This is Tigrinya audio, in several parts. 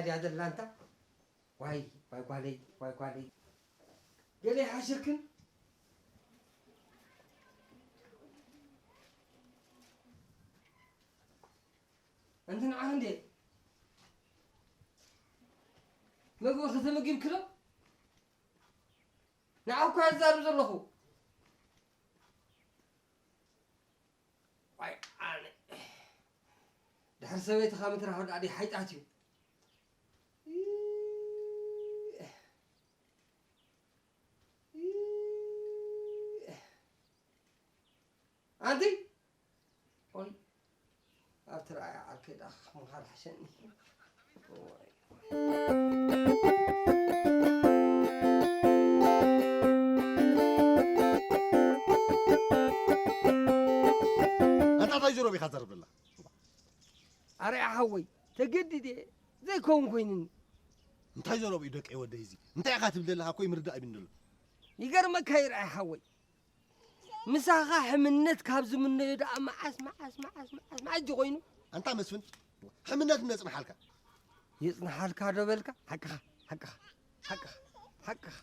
ድያ ዘላ እንታ? ዋይ፣ ዋይ ጓለይ፣ ዋይ ጓለይ። ገለ ይሓሽርክን? ኣንቲ ንዓ እንዴ? መግቢ ከተመጊብክሎ? ንዓ እኮ እየ ዝዛረብ ዘለኹ። ዋይ ኣነ። ድሕሪ ሰበይትኻ ምትራፍ ወዲ ዓዲ ሓይጣት እዩ። ኣንቲ ኦይ ኣብ ትርኣያ ዓርከይ ደኣ ምኻድ ሓሸኒ። ኣንታ እንታይ ዞረብ ኢኻ ትዛረብ ዘላ? ኣርያ ሓወይ ተገዲደ ዘይከውን ኮይኑኒ። እንታይ ዞረብ እዩ ደቀይ ወደይ እዚ? እንታይ ኢኻ ትብል ዘለኻ እኮ ይምርዳእ ይብኒ ዘሎ። ይገርመካ ይርኣይ ሓወይ ምሳኻ ሕምነት ካብ ዝምነዮ ደኣ መዓስ መዓስ መዓስ መዓስ መዓስ እዩ ኮይኑ። ኣንታ መስፍን ሕምነት እነጽንሓልካ። የጽንሓልካ ዶ በልካ? ሓቅኻ ሓቅኻ ሓቅኻ ሓቅኻ ሓቅኻ።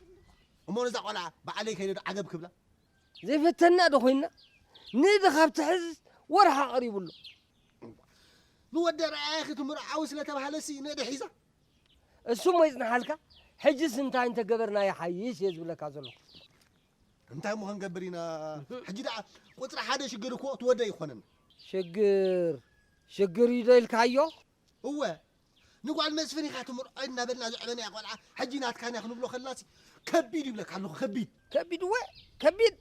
እሞ ነዛ ቆልዓ በዓለይ ከይደ ዶ ዓገብ ክብላ? ዘይፈተና ዶ ኮይና ንእዲ ካብ ትሕዝ ወርሓ ቀሪቡ ኣሎ። ንወዲ ርኣያ ክትምርዓዊ ስለ ተባህለሲ ንእዲ ሒዛ። እሱ እሞ ይጽንሓልካ። ሕጅስ እንታይ እንተገበርና ይሓይሽ እየ ዝብለካ ዘለኹ። እንታይ እሞ ክንገብር ኢና? ሕጂ ደኣ ቁጽሪ ሓደ ሽግር እኮ እቲ ወዲ ኣይኮነን። ሽግር ሽግር እዩ ዶ ኢልካዮ? እወ ንጓል መስፍን ኢኻ ትምርዖ እናበልና ዘዕበናያ ቆልዓ ሕጂ ናትካን እያ ክንብሎ ከለናሲ ከቢድ ይብለካ ኣለኹ ከቢድ። ከቢድ እወ ከቢድ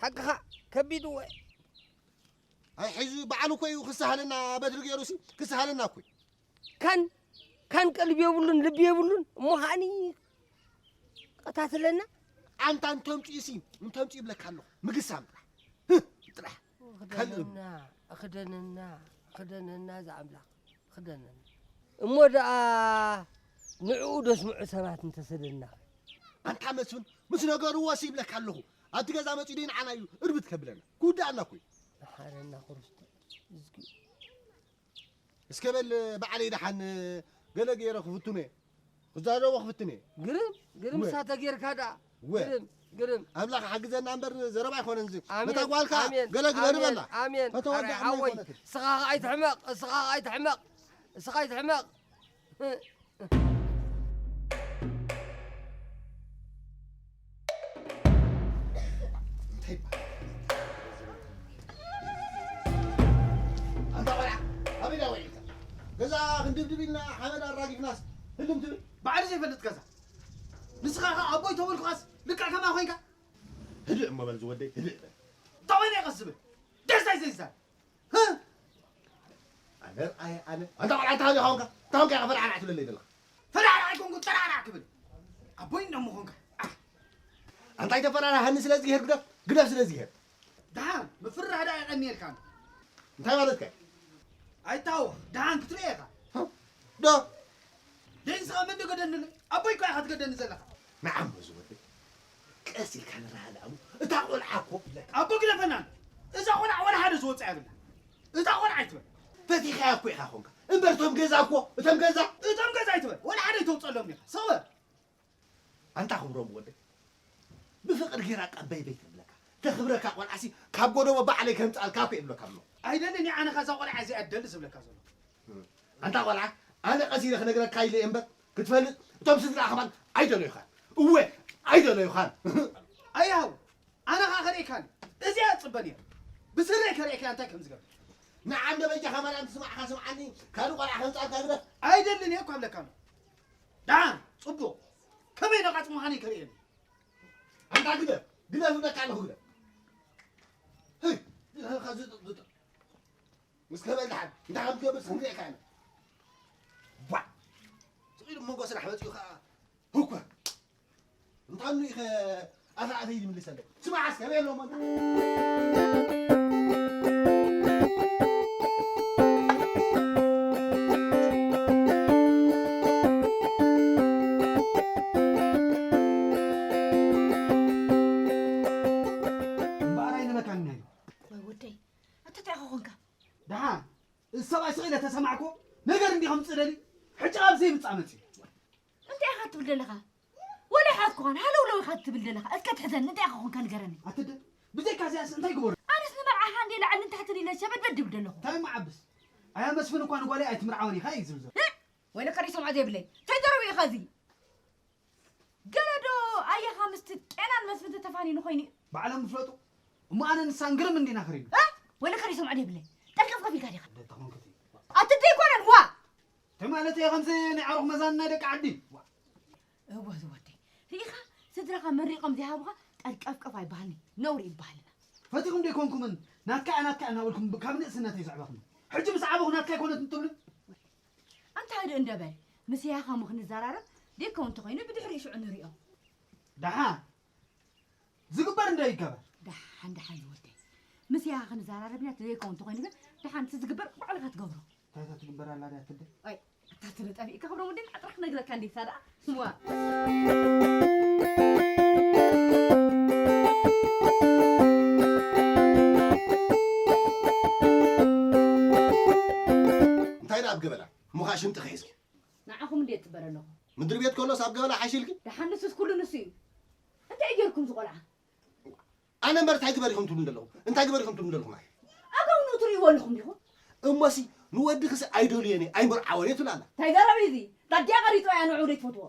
ሓቅኻ ከቢድ እወ። ኣይ ሕዚ በዓል እኮ እዩ ክሳሃለና በትሪ ገይሩሲ ክሳሃለና እኮ እዩ። ካን ካን ቀልቢ የብሉን ልቢ የብሉን እሞ ከዓኒ ቀታትለና። ኣንታ እንተምፅኡ ሲ እንተምፅኡ ይብለካ ኣለኹ ምግሳም ጥራሕ። ህህ፣ ጥራሕ። ከልእም። ክደነና ክደነና ክደነና እዛ ኣምላኽ ክደነና። እሞ ደኣ ንዕኡ ደስምዑ ሰባት እንተሰደድና። ኣንታ መስፍን ምስ ነገርዎ ሲ ይብለካ ኣለኹ ኣብቲ ገዛ መፂኡ ደይ ንዓና እዩ እርብት ከብለና ክውዳእና እኮ እዩ። መሓረና ክርስቶስ እዝጊ። እስከ በል ባዕለይ ደሓን ገለ ገይረ ክፍትኖ እየ። ክዛረቦ ክፍትን እየ። ግርም ግርም እወ። እሳተ ጌርካ ደኣ። እወ። ግርም ግርም። ኣምላኽ ሓግዘና እምበር ዘረባ ኣይኮነን እዚ። ኣሜን፣ ነታ ጓልካ ኣሜን፣ ገለ ግበሪ ኣሜን፣ በላ። ኣሜን። ፈተወዳ ኣረ ሓወይ፣ ኣይኮነትን። እስኻ ኸኣ ኣይትሕመቕ፣ እስኻ ኸኣ ኣይትሕመቕ፣ እስኻ ኣይትሕመቕ። እንታይ ይበሃል? ኣንታ ቆልዓ፣ ኣበይ ዳ ውዒልካ? ገዛ ክንድብድብ ኢልና ሓመድ ኣራጊፍናስ ህልም ትብል? ባዕሉ ዘይፈልጥ ገዛ። ንስኻ ኸኣ ኣቦይ ተበልኩኻስ ልክዕ ከማ ኮይንካ? ህድእ እሞ በል ዝወደይ፣ ህድእ በል። እንታይ ወይነ ቀስ ዝብል? ደስ ኣይዘይዛር። ኣነ ርኣየ ኣነ። ኣንታ ቆልዓ እንታይ ዲኻ ኾንካ? እንታይ ኾንካ ኢኻ ፈርዓርዕ ትብለለይ ዘለኻ? ፈርዓርዕ ኣይኮንኩን፣ ጠራዕራዕ ክብል። ኣቦይ እንዶ ምኾንካ። ኣሕ። ኣንታ ኣይተፈራርሃኒ ስለ እግዚኣብሄር ግደፍ፣ ግደፍ ስለ እግዚኣብሄር። ደሓን፣ ምፍርራህ ደኣ የቐንየልካ። እንታይ ማለትካ እዩ? ኣይታወኽ፣ ደሓን ክትርእዮ ኢኻ። ዶ? ደይ ንስኻ መን ዶ ገደንለ? ኣቦይ እኮ ኢኻ ትገደኒ ዘለኻ። ንዓም በዚ ወደይ። ቀስ ኢልካ ንረኣላ እሞ እታ ቆልዓ እኮ ኢለካ። ኣቦ ግደፈና። እዛ ቆልዓ ወላ ሓደ ዝወጽኣ የብላ። እታ ቆልዓ ኣይትበል። ፈቲኻያ እኮ ኢኻ ኾንካ። እምበር እቶም ገዛ እኮ፣ እቶም ገዛ። እቶም ገዛ ኣይትበል። ወላ ሓደ ኣይተውጸሎም ኢኻ። ስቕ በል። ኣንታ ክብሮም ወደይ። ብፍቕሪ ጌራ ቀበይ ቤት እብለካ። ተኽብረካ ቆልዓሲ ካብ ጎደቦ ባዕለይ ከምጽኣልካ እኮ እብለካ ኣሎ። ኣይደልን እየ ኣነ ኸዛ ቆልዓ እዚኣ እደሊ ዝብለካ ዘሎ። ኣንታ ቆልዓ፣ ኣነ ቀስ ኢለ ክነግረካ ኢለ እየ እምበር፣ ክትፈልጥ እቶም ስድራ ከማን ኣይደለዩኻን። እወ፣ ኣይደለዩኻን። ኣይሃው፣ ኣነ ኸኣ ከርእየካን እዚኣ እጽበ ነይረ። ብስረይ ከርእየካ እንታይ ከም ዝገብር። ንዓም ደበጃኻ ማርያም ትስማዕካ ስምዓኒ፣ ካልእ ቆልዓ ከምጻልካ ግደፍ። ኣይደልን እየ እኳ እብለካ ኣለኹ። ደሓን፣ ጽቡቕ። ከመይ ነቓጽ ምዃነይ ከርእየኒ። ኣንታ ግደፍ፣ ግደፍ እብለካ ኣለኹ ግደፍ። ህይ፣ ግደፍ፣ ኸዚ፣ ዝ-፣ ዝ-፣ ምስ ከበል ደሓን፣ እንታይ ከም ትገብር ክንርእየካ ኢና። ቧዕ! ስቕ ኢሉ መንጎ ስራሕ መጺኡ ኸኣ፣ ህኮ! እንታኑ ኢኸ ኣታ ኣተይ ይምልሰለይ? ስማዕ እስከ፣ በሎ መንታ። እምበኣር ኣይንበካን ኢና ኢሉ። ወይ ወደይ፣ ኣታ እንታይ ኢኻ ኾንካ? ደሓን፣ እዚ ሰብኣይ ስቕ ኢለ ተሰማዕኩ፣ ነገር እንዲኹም ጽደሊ። ሕጂ ኣብዚ ምጻእ መጺ። እንታይ ኢኻ ትብል ዘለኻ? ወላ ሓትኩኻን ሃለውለው ኢኻ ትብል ዘለኻ። እስከ ትሕዘኒ እንታይ ኢኻ ኮንካ ንገረኒ። ኣትደ ብዘይካ እዚኣስ እንታይ ግበሩ? ኣነስ ንመርዓኻ እንደ ላዕሊ ንታሕትን ኢለ ሸበድበድ ይብል ዘለኹ። እንታይ መዓብስ? ኣያ መስፍን እኳ ንጓለይ ኣይትምርዓወን ኢኻ እዩ ዝብል ዘሎ። ወይለከ ርእሶም ዓጀብለይ እንታይ ዘረቡ ኢኻ እዚ? ገለ ዶ ኣየኻ ምስቲ ቄናን መስፍን ተተፋኒኑ ኮይኑ እዩ። ባዕሎም ይፍለጡ። እሞ ኣነ ንሳን ግርም እንዲና ክሪዱ። ወይለከ ርእሶም ዓጀብለይ ጠልቀፍ ከፊልካ ዲኻ? ደተኾንክቲ። ኣትደይ ኮነን ዋ። እንታይ ማለት እየ ከምዚ ናይ ዓሩኽ መዛን ናይ ደቂ ዓዲ። ዋ። እወ ዝወደይ ርኢኻ ስድራኻ መሪቖም ዘይሃቡኻ ጠልቀፍቀፍ ኣይበሃልን እዩ ነውሪ እዩ ባህልና። ፈቲኹም ዶ ኣይኮንኩምን ናትካ እያ ናትካ እያ እናበልኩም ካብ ንእስነተይ ዘዕበኹም ሕጂ ምስ ዓበኹ ናትካ ኣይኮነትን ትብሉ። ኣንታ ህድእ እንዶ በል ምስ ያኻ እሞ ክንዘራረብ ደይከውን እንተኾይኑ ብድሕሪኡ ሽዑ ንሪኦ። ደሓን ዝግበር እንዶ ይገበር። ደሓን ደሓን ዝወደይ ምስ ያኻ ክንዘራረብ ኢና ዘይከውን እንተኾይኑ ግን ደሓን እቲ ዝግበር ባዕልኻ ትገብሮ። እንታይ እታ ትግበር ኣላ ድያ ትደ ኣይ እታ ትደ ጠፊእካ ክብሮ ወደይ ንዓጥራ ክነግረካ እንዴ እሳ ደኣ ስምዋ እንታይ ደኣ ኣብ ገበላ እሞ ኸዓ ሽምጥኺ ሒዝኪ ንዓኹም እንዴ እትበረ ኣለኹ ምድሪ ቤት ከሎስ ኣብ ገበላ ሓሺልኪ ደሓን ንሱስ ኩሉ ንሱ እዩ እንታይ እዩ ጌርኩም ዝቆልዓ ኣነ እምበር እንታይ ግበር ኢኹም ትብሉ ዘለኹም? እንታይ ግበር ኢኹም ትብሉ ዘለኹም? ኣይ ኣጋው ንኡ ትርእይዎ ኣለኹም ዲኹም? እሞሲ ንወድኽሲ ኣይደልዮን እየ ኣይምርዓዎን እየ ትብል ኣላ። እንታይ ዘረባ እዩ እዚ? ታዲያ ቀሪጾ እያ ንዑ ዘይትፈትዎ?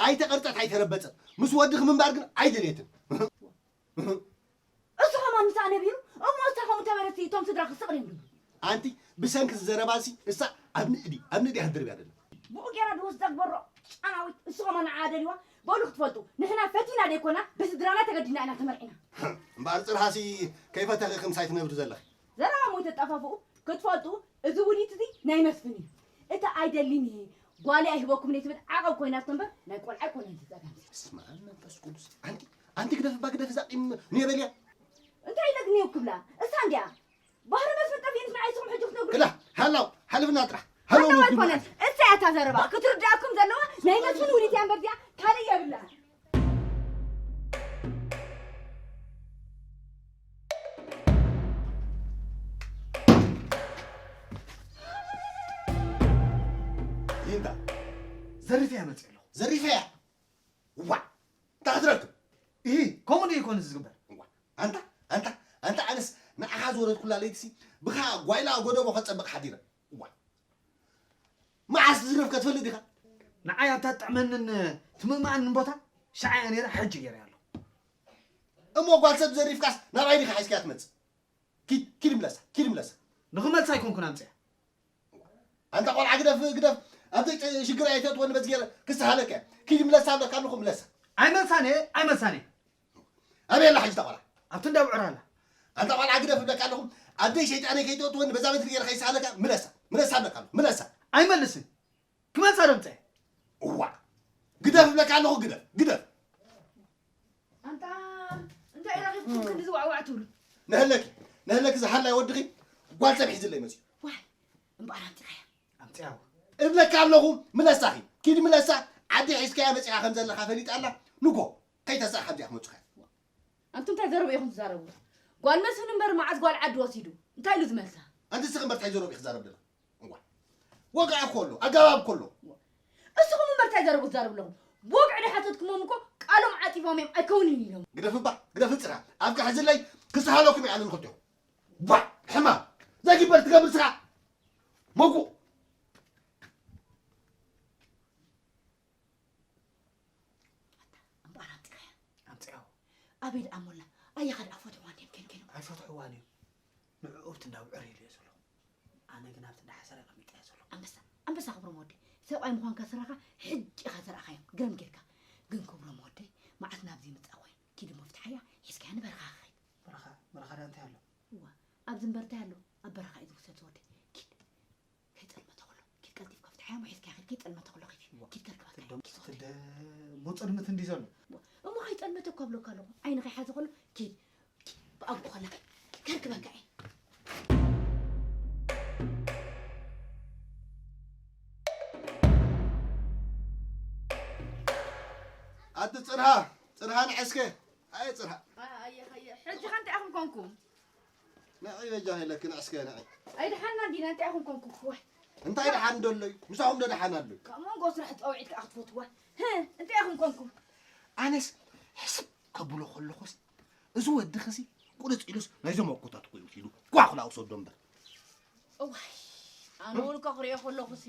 ኣይተቐርጸት ኣይተረበጸት ምስ ወድኺ ምንባር ግን ኣይደልየትን። እሱ ኸማን ምሳኣ ነቢሩ እሞ እሳ ከምኡ ተበለሲ እቶም ስድራ ክስቕ ድዮም ዝብሉ? ኣንቲ ብሰንኪ እዚ ዘረባሲ እሳ ኣብ ንእዲ ኣብ ንእዲ ክትድርብያ ደላ። ብኡ ጌራ ድወስዳ ግበሮ ጫናዊት እሱ ኸማን ንዓ ደልዋ በሉ ክትፈልጡ ንሕና ፈቲና ደይኮና ብስድራና ተገዲድና ኢና ተመርዒና። እምበኣር ጽርሃሲ ከይፈተኺ ክምሳይ ትነብሪ ዘለኺ። ዘረባ ሞይ ተጣፋፍኡ ክትፈልጡ እዚ ውዲት እዚ ናይ መስፍን እዩ። እቲ ኣይደሊን እየ ጓለይ ኣይህበኩምን እየ ትብል ዓቐብ ኮይናቶ እምበር ናይ ቆልዓ ኣይኮነን እቲ ጸገም። በስመ ኣብ መንፈስ ቅዱስ ኣንቲ ኣንቲ ግደፊ እባ ግደፊ እዛ ቂም ንየ በልያ። እንታይ ኢለ ግን እየ ክብላ እሳ እንድያ ባህሪ መስፍን ጠፊእንስ ንዓይ ንስኹም ሕጂ ክትነግሩ ክላ ሃላው ሓልፍና ጥራሕ ሃላው ሃላው ኣይኮነን። እሳ እያ እታ ዘረባ ክትርድኣኩም ዘለዋ ናይ መስፍን ውዲት እያ እምበር እዚኣ ካልእ የብላን። ይንታ ዘሪፈያ መፅእ ኣለኹ። ዘሪፈያ? ዋ እንታይ ክትረክብ? እሂ ከምኡ ድዩ ይኮን እዚ ዝግበር? ኣንታ ኣንታ ኣንታ ኣነስ ንዓኻ ዝወረድኩላ ለይትሲ ብኻ ጓይላ ጎደቦ ከጸብቕ ሓዲረ። ዋ መዓስ ዝረፍካ ትፈልጥ ዲኻ? ንዓይ ኣብታ ትጥዕመንን ትምእምኣንን ቦታ ሻዕ እያ ነይራ ሕጂ ገይረያ ኣለኹ። እሞ ጓል ሰብ ዘሪፍካስ ናባይ ዲኻ ሒዝካያ ትመጽእ? ኪድ ኪድ ምለሳ ኪድ ምለሳ። ንኽመልሳ ኣይኮንኩን ኣምጺኣ። ኣንታ ቆልዓ ግደፍ ግደፍ ኣብዘይ ሽግር ኣይተእትወኒ በዚ ገይረ ክስሃለካ እየ። ኪድ ምለሳ እብለካ ኣለኹ ምለሳ። ኣይመልሳን እየ ኣይመልሳን እየ። ኣበይ ኣላ ሕጂ እታ ቆልዓ? ኣብቲ እንዳ ብዕራ ኣላ። ኣንታ ቆልዓ ግደፍ እብለካ ኣለኹ ኣብዘይ ሸይጣነይ ከይተእትወኒ በዛ በትሪ ገይረ ከይስሃለካ ምለሳ ምለሳ እብለካ ኣለኹ ምለሳ። ኣይመልስን ክመልሳ ዶ ምጸ እዋ ግደፍ እብለካ ኣለኹ ግደፍ ግደፍ። ኣንታ እንታይ ረኺብኩም ክንዲ ዝዋዕዋዕ ትብሉ? ነህለኪ ነህለኪ ዝሃላይ ወድኺ ጓል ሰብ ሒዝለይ መፅዩ። ዋይ እምበኣር ኣምፂኻያ። ኣምፅያ እብለካ ኣለኹ ምለሳኺ ኪዲ ምለሳ ዓዲ ሒዝካያ መፂኻ ከም ዘለኻ ፈሊጣ ኣላ ንጎ ከይተስኣ ካብዚኣ ክመፁኻ። ኣንቱ እንታይ ዘረባ ኢኹም ትዛረቡ? ጓል መስፍን እምበር መዓዝ ጓል ዓዲ ወሲዱ? እንታይ ኢሉ ዝመልሳ? ኣንቲ ስኺ እምበር እንታይ ዘረባ ኢኺ ትዛረብ ዘለኺ? እዋ ወግዒ እኮ ኣሎ፣ ኣገባብ እኮ ኣሎ። እስኹም እምበር እንታይ ዘረቡ ትዛረቡ ኣለኹም? ብወግዒ ድሓተትኩሞም እኮ ቃሎም ዓጺፎም እዮም ኣይከውንን ኢሎም። ግደፍ እባ፣ ግደፍ ጽራ። ኣፍካ ሕዝለይ ክስሃለኩም እየ ኣነ ንኽልቴኹም። ቧዕ! ሕማም! ዘይግበር ትገብር ስኻ! መጉእ! ኣታ እምበኣር ኣምጺኻያ። ኣምጺኣዎ። ኣበይ ደኣ እሞ ኣላ? ኣያኻ ደኣ ፈትሕዋ እንድዮም ኬን ኬኖም። ኣይፈትሕዋን እዮም። ንዕኡ ኣብቲ እንዳ ብዕር ኢሉ እየ ዘለኹ። ኣነ ግን ኣብቲ እንዳ ሓሰር ኣቐሚጠያ ዘለኹ። ኣንበሳ ኣንበሳ ክብሮም ወደይ፣ ሰብኣይ ምዃንካ ስራኻ ሕጂ ኢኻ ዘርኣኻዮም። ግርም ጌርካ። ግን ክብሮም ወደይ፣ መዓት ናብዚ ይምጻእ ኮይኑ። ኪድ እሞ ፍትሓያ፣ ሒዝካያ ንበረኻ ክኸይድ። በረኻ በረኻ ደኣ እንታይ ኣሎ? እዋ ኣብዚ እምበር እንታይ ኣሎ? ኣብ በረኻ እዩ ዝውሰድ ዝወደይ። ኪድ። ከይጸልመተ ከሎ ኪድ ቀልጢፍካ ፍትሓያ እሞ ሒዝካያ ኪድ ከይጸልመተ ከሎ ኪድ ኪድ ከርክበካ ኪድ ወደይ ትደ እሞ ጸልመት እንዲ ዘሎ እሞ ከይጸልመተ እኮ ኣብለካ ኣለኹ ዓይኒ ከይሓዘ ከሎ ኪድ ኪድ ብኣግኡ ከለካ ከርክበካ እየ ኣቲ ጽርሃ ጽርሃ ንዐስከ ኣየ ጽርሃ ሕጂ ከ እንታይ ኢኹም ኮንኩም ንዒ በጃኺ ኢለኪ ንዕስከ ንዒ። ኣይድሓና እንዲና እንታይ ኢኹም ኮንኩ ክዋይ። እንታይ ደሓን ደሎ እዩ? ምሳኹም ዶ ደሓን ኣሎ እዩ? ካብ መንጎ ስራሕ ጸውዒት ከኣ ክትፈትዋ። ህ፣ እንታይ ኢኹም ኮንኩም? ኣነስ ሕስብ ከብሎ ከለኹስ፣ እዚ ወድኽሲ ቁርጽ ኢሉስ ናይዞም ኣኮታት እኮ እዩ ኢሉ ጓ ክላኡ ሰዶ እምበር። እዋይ፣ ኣነ እውን እኮ ክሪኦ ከለኹሲ፣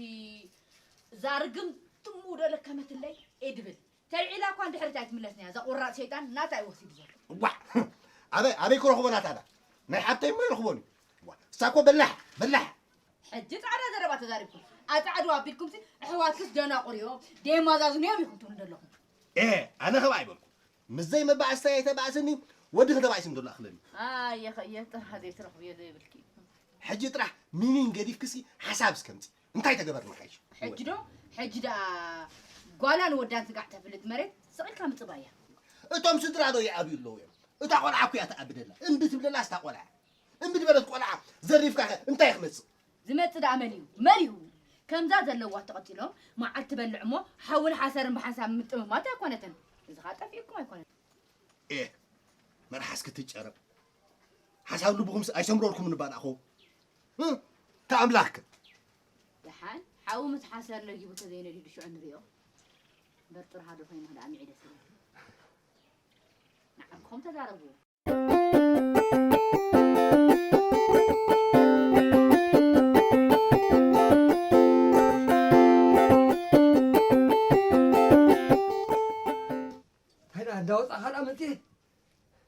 እዛ ርግም ትሙ ዶ ለከመትለይ እየ ድብል። ተልዒላ እኳ ንድሕሪት ኣይትምለስን እያ። እዛ ቁራጽ ሰይጣን ናታ እዩ ወሲዱ ዘሎ። ዋዕ! ኣበይ፣ ኣበይ ክረኽቦ ናታ ዳ? ናይ ሓብተይ እሞ ይረኽቦን እዩ። ዋዕ! እሳ እኮ በላሕ፣ በላሕ። ሕጂ ጻዕዳ ዘረባ ተዛሪብኩም። ኣጻዕድዋ ኣቢልኩምሲ ኣሕዋትክስ ደናቑር እዮም፣ ደየማዛዝኑ እዮም ኢኹም ትብሉ ዘለኹም። ኤ፣ ኣነ ከምኣ ኣይበልኩ። ምስ ዘይመባእስታይ ኣይተባእስኒ፣ ወዲ ከተባኢስም ዘሎ ኣኽለኒ። ኣየ፣ ኸየ፣ ጥራሕ ዘይትረኽብዮ ዘይብልኪ። ሕጂ ጥራሕ ሚኒን ገዲፍክሲ ሓሳብ እስከምፂ። እንታይ ተገበርና ኸይሽ? ሕጂ ዶ? ሕጂ ደኣ ጓላ ንወዳን ስጋዕ ተፍልጥ መሬት ስቕ ኢልካ ምጽባያ። እቶም ስድራ ዶ ይኣብዩ ኣለዉ እዮም? እታ ቆልዓ እኮ እያ ትኣቢ ደላ። እምቢ ትብለላስ እታ ቆልዓ? እምቢ ዝበለት ቆልዓ ዘሪፍካ ኸ እንታይ ክመጽእ? ዝመጽእ ደኣ መን እዩ? መን እዩ? ከምዛ ዘለዋ ተቐጺሎም መዓልቲ በልዕ እሞ ሓውን ሓሰርን ብሓንሳብ ምጥምማት ኣይኮነትን። እዚ ኸኣ ጠፊእኩም ኣይኮነን። ኤህ፣ መልሓስ ክትጨረብ። ሓሳብ ልብኹምስ ኣይሰምረልኩምን እባ ንኣኹ። እ? እታ ኣምላኽከ? ደሓን፣ ሓዊ ምስ ሓሰር ለጊቡ ተዘይነዲዱ ሽዑ ንሪኦ። እምበር ጥርሃ ዶ ኮይና ደኣ ምዒ ደስ ይብል። ንዓኩም ተዛረብዎ። እንታይ ደኣ እንዳወጻኻ ደኣ መጺእ?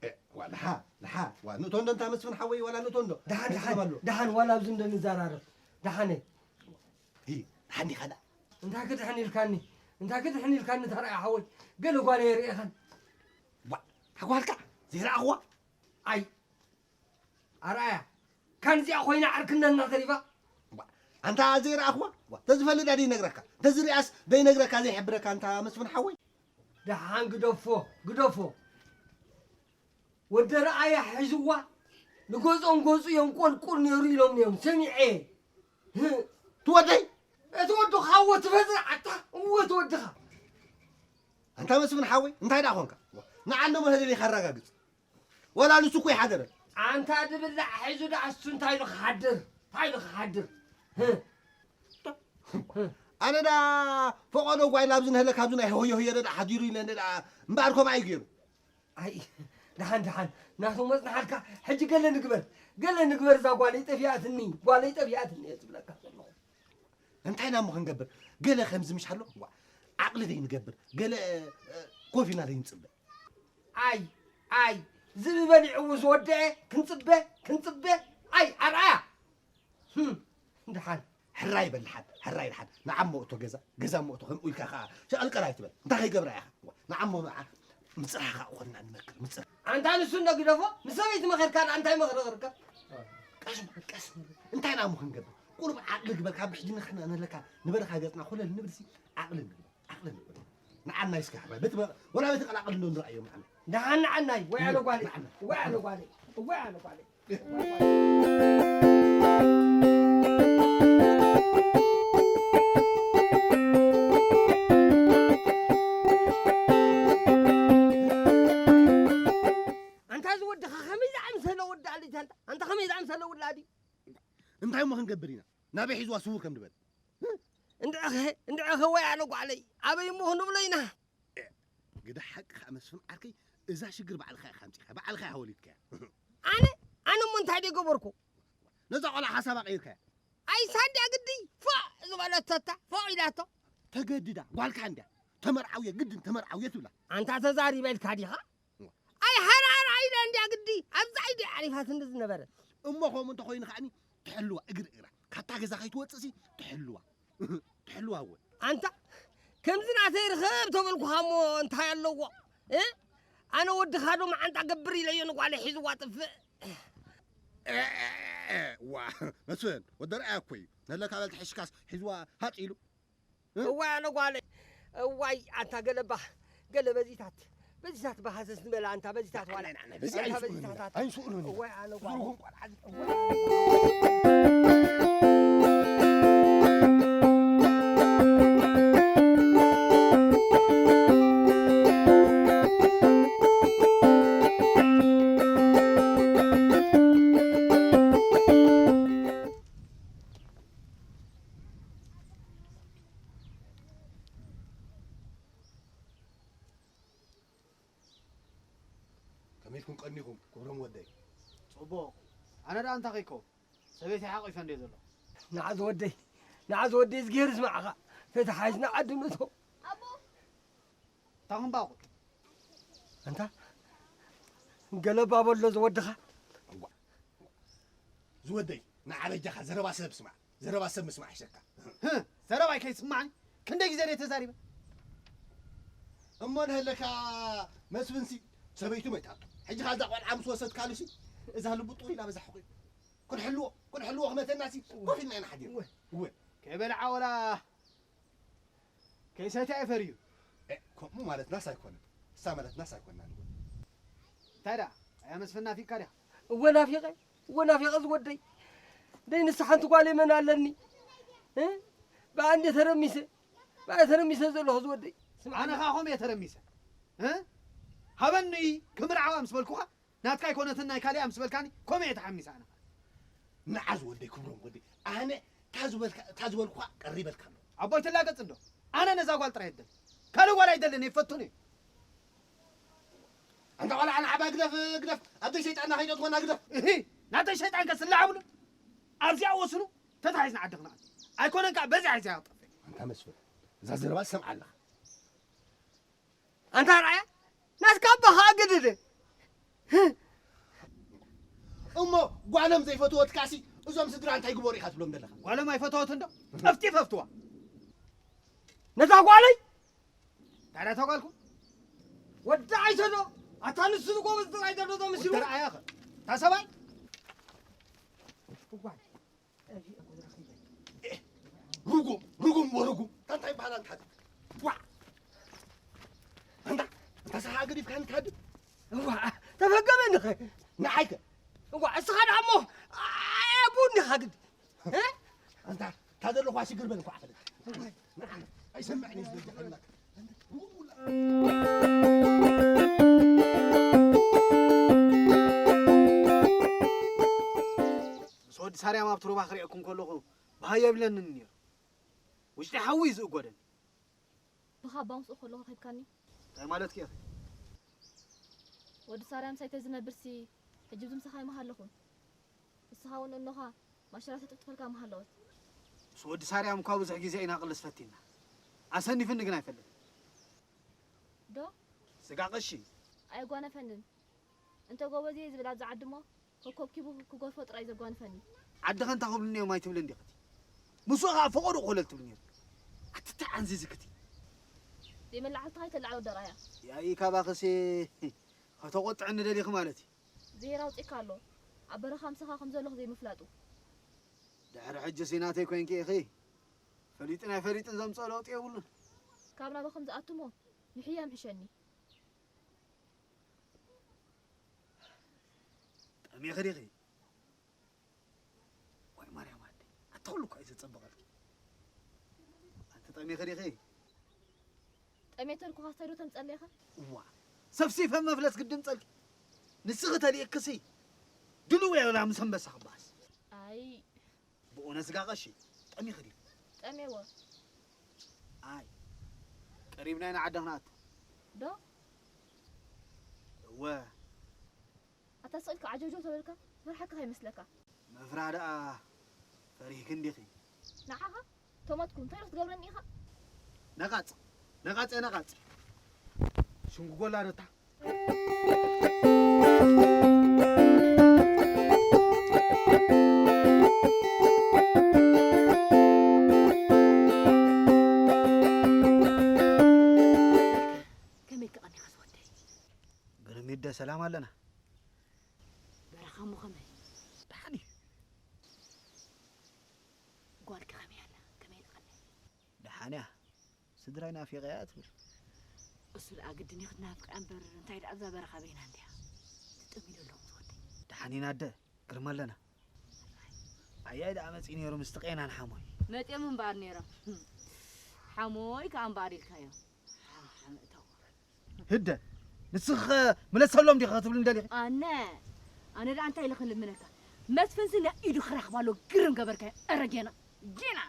እ፣ ዋ፣ ልሓ፣ ልሓ፣ ዋ፣ ንእቶንዶ እንታ መስፍን ሓወይ፣ ዋላ ንእቶንዶ? ደሓን፣ ደሓን፣ ደሓን፣ ዋላ ኣብዚ እንዶ ንዘራረብ። ደሓነ። ሂ፣ ደሓን ዲኻ ደኣ? እንታይ ክድሕን ኢልካኒ? እንታይ ክድሕን ኢልካኒ ተራእያ ሓወይ? ገለ ጓል የርእየኸን። ዋ፣ ኣጓልካ ዘይረኣኽዋ? ኣይ፣ ኣርኣያ፣ ካንዚኣ ኮይና ዓርክነትና ተሪፋ። ዋ፣ ኣንታ ዘይረኣኽዋ? ዋ፣ ተዝፈልጥ ደይነግረካ። ተዝሪኣስ ደይነግረካ ዘይሕብረካ ኣንታ መስፍን ሓወይ። ደሓን ግደፎ፣ ግደፎ። ወዲ ረኣያ ሒዝዋ፣ ንገጾም ገጹ የንቆልቁል ነይሩ ኢሎም እዮም ሰሚዐ። ህ። ትወደይ? እቲ ወድኻ እወ ትፈዝዕ ኣታ፣ እወ እቲ ወድኻ። ኣንታ መስፍን ሓወይ፣ እንታይ ደኣ ኾንካ? ንዓንዶ መህደሊኻ ኣረጋግጽ። ወላ ንሱ እኮ ይሓደረ። ኣንታ ድብላዕ ሒዙ ደኣ እሱ እንታይ ኢሉ ክሓድር? እንታይ ኢሉ ክሓድር? ህ። ኣነ ደኣ ፈቐዶ ጓይላ ኣብዚ ንህለ ካብዚ ናይ ሆዮ ሆዮ ደኣ ሓዲሩ ኢለ እንደ ደኣ እምበኣር ከምኣ እዩ ገይሩ። ኣይ፣ ደሓን፣ ደሓን፣ ናቱ መጽናሓልካ፣ ሕጂ ገለ ንግበር፣ ገለ ንግበር፣ እዛ ጓለይ ጠፊኣትኒ፣ ጓለይ ጠፊኣትኒ እየ ዝብለካ ዘለኹ። እንታይ ኢና እሞ ክንገብር? ገለ ከምዚ ምሽ ኣሎ፣ ዋ፣ ዓቕሊ ዘይንገብር፣ ገለ፣ እ፣ ኮፍ ኢልና ዘይንጽበ። ኣይ፣ ኣይ፣ ዝብኢ በሊዕዎ ዝወደአ፣ ክንጽበ፣ ክንጽበ፣ ኣይ፣ ኣርኣያ። ህም፣ ደሓን። ሕራይ በል ደሓን፣ ሕራይ ደሓን። ንዓሞ እቶ ገዛ፣ ገዛ እሞ እቶ ከምኡ ኢልካ ኸዓ ሸቐልቀል ኣይትበል። እንታይ ከይገብራ ኢኻ? ዋ፣ ንዓሞ ንዓ ምጽራኻ ኾንና ንመክር፣ ምጽር። ኣንታ ንሱ እንዶ ግደፎ፣ ምስ ሰበይቲ መኸርካ ደኣ እንታይ መኽሪ ክርከብ? ቀስ በል፣ ቀስ በል። እንታይ ንዓሞ ክንገብር? ቁሩብ ዓቕሊ ግበር፣ ካብ ብሕጂ ንሕና ንህለካ ንበረኻ ገጽና ኮለል ንብልሲ ዓቕሊ ንግበር፣ ዓቕሊ ንግበር። ንዓና ይስካሕባይ። ቤት መ-፣ ወላ ቤት ቀላቕል እንዶ ንረኣዮም ንዓና። ደሓን ንዓናይ፣ ወይ ኣነ ጓለይ፣ ንዓና። ወይ ኣነ ጓለይ፣ ወይ ኣነ ጓለይ። ኣንታ እዚ ወድኻ ከመይ ዝኣምሰለ ወዲ ኣሊታ ኣንታ? ኣንታ ከመይ ዝኣምሰለ ውላድ እዩ? እንታይ እሞ ክንገብር ኢና? ናበይ ሒዝዋ ስውር ከም ድበል? እንድዕኸ፣ እንድዕኸ ወይ ኣነ ጓዕለይ፣ ኣበይ እሞ ክንብሎ ኢና? ግደ ሓቂ ከኣ መስፍን ዓርከይ፣ እዛ ሽግር ባዕልኻ ኢኻ ኣምጺኻ፣ ባዕልኻ ኢኻ ወሊድካያ። ኣነ? ኣነ እሞ እንታይ ደይ ገበርኩ? ነዛ ቆልዓ ሓሳባ ቀይርካያ። ኣይ ሳንድያ ግዲ፣ ፎእ ዝበለቶ እታ፣ ፎእ ኢላቶ። ተገድዳ፣ ጓልካ እንድያ፣ ተመርዓውየ፣ ግድን ተመርዓውየ ትብላ። ኣንታ ተዛሪበ ኢልካ ዲኻ? ኣይ ሃራራ ኢለ እንድያ ግዲ፣ ኣብዛ ኢደ ዓሪፋትኒ ዝነበረት። እሞ ከምኡ እንተኾይኑ ከኣኒ፣ ትሕልዋ፣ እግሪ እግራ። ካብታ ገዛ ከይትወጽእሲ፣ ትሕልዋ። ትሕልዋ እወ። ኣንታ፣ ከምዚ ናተይ ርኽብ ተበልኩኻ እሞ እንታይ ኣለዎ? እ? ኣነ ወድኻ ዶ መዓንጣ ገብር ኢለዮ ንጓለይ ሒዝዋ ጥፍእ። እ፣ እ፣ እ፣ ዋ፣ መስፍን፣ ወዲ ርኣያ እኮ እዩ። ነለካ በል ትሕሽካስ ሒዝዋ ሃጥ ኢሉ። እ? እዋይ ኣነ ጓለይ፣ እዋይ ኣንታ ገለባ፣ ገለ በዚታት፣ በዚታት በሃሰስ ንበላ ኣንታ በዚታት ዋላ። ንዓና በዚ ኣንታ ኣይንስእሉን ኢና፣ በዚታት። ኣይንስእሉን ኢና። እዋይ ኣነ ጓለይ። ዝርጉም ቆልዓ እዚ። እዋይ ኣነ ጓለይ። ከመይኩም ቀኒኹም ክብሮም ወደይ? ጽቡቕ። ኣነ ደኣ እንታይ ከይከውን? ሰበይቲ ሓቒፈ እንድየ ዘለኹ። ንዓ ዝወደይ፣ ንዓ ዝወደይ፣ እዝግሄር ዝመዓኻ። ፈታ ሓይዝና ዓዲ ንእቶ። ኣቦ! እንታይ ኹን ባኹ? ኣንታ፣ ገለባ በሎ ዝወድኻ። እዋ። ዝወደይ፣ ንዓ በጃኻ ዘረባ ሰብ ስማዕ። ዘረባ ሰብ ምስማዕ ይሕሸካ። ህህ፣ ዘረባይ ከይስማዕኒ ክንደይ ግዜ ድየ ተዛሪበ? እሞ ንህለካ መስፍንሲ ሰበይቱ መይታቶ። ሕጂ ኻዛ ቆልዓ ምስ ወሰድካሉሲ እዛ ልቡ ጥቑ ኢላ በዛ ሕቑ። ክንሕልዎ፣ ክንሕልዎ ክመተናሲ ኮፍ ኢልና ኢና ሓዲርና። እወ። እወ። ከይበልዓ ወላ ከይሰትያ እዩ ፈርዩ። እ፣ ከምኡ ማለትናስ ኣይኮነን። እሳ ማለትናስ ኣይኮናን። እንታይ ደኣ? ኣያ መስፍን ናፊቅካ ዲኻ? እወ ናፊቐ፣ እወ ናፊቐ ዝወደይ። ደይ ንሳ ሓንቲ ጓል የመን ኣለኒ። እ? ብኣንዴ ተረሚሰ፣ ብኣንዴ ተረሚሰ ዘለኹ ዝወደይ። ስምዓኒ። ኣነ ኸዓ ኾም እየ ተረሚሰ። እ? ሃበኒ ክምርዓዋ ምስ በልኩኻ፣ ናትካ ኣይኮነትን ናይ ካልእ ምስ በልካኒ፣ ኮመ እየ ተሓሚሰ ኣነ። ንዓ ዝወደይ ክብሮም ወደይ፣ ኣነ እታ ዝበልካ-፣ እታ ዝበልኩኻ ቀሪበልካ ኣለኹ። ኣቦይ ትላገጽ እንዶ፣ ኣነ ነዛ ጓል ጥራይ እደሊ። ካልእ ጓል ኣይደልን፣ ኣይፈቱን እየ። ኣንታ ቆልዓ ንዓባ ግደፍ፣ ግደፍ፣ ኣብተይ ሰይጣንና ከይተእትወና ግደፍ። እሂ፣ ናተይ ሰይጣን ከስልሕ ኣብሉ። ኣብዚኣ ወስኑ፣ ተታሒዝና ዓዲ ክንኣቱ። ኣይኮነን ከኣ በዚኣ ሒዘያ ክጠፍእ። ኣንታ መስፍን፣ እዛ ዘረባ ትሰምዓ ኣለኻ። ኣንታ ርኣያ፣ ናትካ ኣቦኻ ኣገደደ። እሞ ጓሎም ዘይፈተወትካሲ እዞም ስድራ እንታይ ግበሩ ኢኻ ትብሎም ዘለኻ? ጓሎም ኣይፈተወትን ዶ? ጠፍጢፍ ኣፍትዋ። ነዛ ጓለይ? ታዲያ እታ ጓልኩም? ወዲ ዓይሸዶ፣ ኣታ ንሱ ዝጎበዝ ጥራይ ዘሎ ዶ መሲሉ? ወዲ ርኣያኸ? እታ ሰብኣይ? እዋይ። ሩጉም፣ ሩጉም ወሩጉም። ታንታ ይበሃል ኣንታ። ዋ! ኣንታ፣ ኣንታ ሰሓ ገዲፍካ ኣንታ። ዋ! ተፈገመ ንኸ። ንዓይከ? ዋ! እስኻ ደኣ እሞ፣ ኣያ ቡን ኢኻ ግዲ። እ? ኣንታ፣ ታደለኳ ሽግር በል እኳ ዓፈለ። ኣይሰምዕን እዩ ዝብል ጀሃነም። ምስ ወዲ ሳርያም ኣብቲ ሩባ ክርእየኩም ከለኹ፣ ባህ የብለንን ነይሩ። ውሽጢ ሓዊ እዩ ዝእጎደኒ። ብኻባ ምስኡ ከለኹ ኸይድካኒ? እንታይ ማለትኪ ኢኺ? ወዲ ሳርያም ሳይተ ዝነብርሲ፣ ሕጂ ኣብዚ ምሳኻ ይመሃለኹን። ንስኻ እውን እኖኻ ማሸላ ተጥፍጥፈልካ ምሃለወት። ምስ ወዲ ሳርያም እኳ ብዙሕ ግዜ ኢና ቅልስ ፈቲና። ኣሰኒፍኒ ግን ኣይፈልጥን። ዶ? ስጋ ቀሺ። ኣየጓነፈንን። እንተ ጎበዝ እየ ዝብል ኣብዚ ዓዲ እሞ፣ ከኮብኪቡ ክጎርፎ ጥራይ ዘጓንፈኒ። ዓዲ ኸንታ ክብልኒ እዮም ኣይትብልን ዲኽቲ? ምስኡ ኸዓ ፈቐዶ ክኾለል ትብልኒ ነይሩ። ኣቲ ተዓንዚዝክቲ። ዘይመላዕልትኻ ኣይተላዕሎ ደራያ። ያኢ ካባኽሲ ከተቖጥዕኒ ደሊኺ ማለት እዩ። ዝሄር ኣውጺእካ ኣሎ። ኣብ በረኻ ምሳኻ ከም ዘለኹ ዘይምፍላጡ። ድሕሪ ሕጂ ሲ ናተይ ኮይንኪ ኢኺ። ፈሊጥን ኣይፈሊጥን ዘምጽኦ ለውጢ የብሉን። ካብ ናባኹም ዝኣቱ እሞ ይሕየ ምሕሸኒ። ጠሚኺ ዲኺ? ዋይ ማርያም ኣደይ፣ ኣቲ ኩሉ እኮ እዩ ዘጸብቐልኪ። ኣንቲ ጠሚኺ ዲኺ? ጠሜተልኩኻ ስታይ ዶ ተምጸለይኻ? እዋ፣ ሰፍሲፈ መፍለስ ግዲ ምጸልኪ። ንስኺ ተልእክሲ ድልው እያ ወላ ምስ ኣንበሳ ክበኣስ። ኣይ። ብኡነ ስጋ ቀሺ፣ ጠሚኺ ዲኺ? ጠሜዎ። ኣይ፣ ቀሪብና ኢና ዓዲ ክንኣቱ። ዶ? እወ። ኣታ ስቕ ኢልካ ዓጀውጀው ተበልካ፣ መፍርሓካ ከይመስለካ። መፍርሒ ደኣ ፈሪህኪ እንዲኺ። ንዓኻ? ተሞትኩ፣ እንታይ ዶ ክትገብረኒ ኢኻ? ነቓጽ፣ ነቓጽ እየ ነቓጽ። ሽንጉጎላ ዶ እታ? ከመይ ከቐኒኻ ዝወደይ? ግርም ይደ ሰላም ኣለና። በረኻ እሞ ከመይ? ደሓን እዩ። ጓልኪ ከመይ ኣላ? ከመይ ኢላ ቀንያ? ደሓን እያ። ስድራይ ናፊቐያ ትብል። እሱ ደኣ ግድን እዩ ክትናፍቃ እምበር፣ እንታይ ደኣ ኣብዛ በረኻ በይና እንድያ። ትጠምዩ ዶ ኣለኹም ዝወደይ? ደሓን ኢና ኣደ፣ ግርም ኣለና። ኣያይ ደኣ መጺኡ ነይሩ ምስቲ ቄናን ሓሞይ። መጺኦም እምበኣር ነይሮም። ሓሞይ ከኣ እምበኣር ኢልካዮ። ሓም፣ ሓም እተው። ህደ፣ ንስኺ ኸ ምለሰሎም ዲኺ ክትብልኒ ደሊኺ? ኣነ፣ ኣነ ደኣ እንታይ ኢለ ክልምነካ? መስፍንሲ ናይ ኢዱ ክረኽብ ኣሎ፣ ግርም ገበርካዮ፣ ኣረ ጌና፣ ጌና።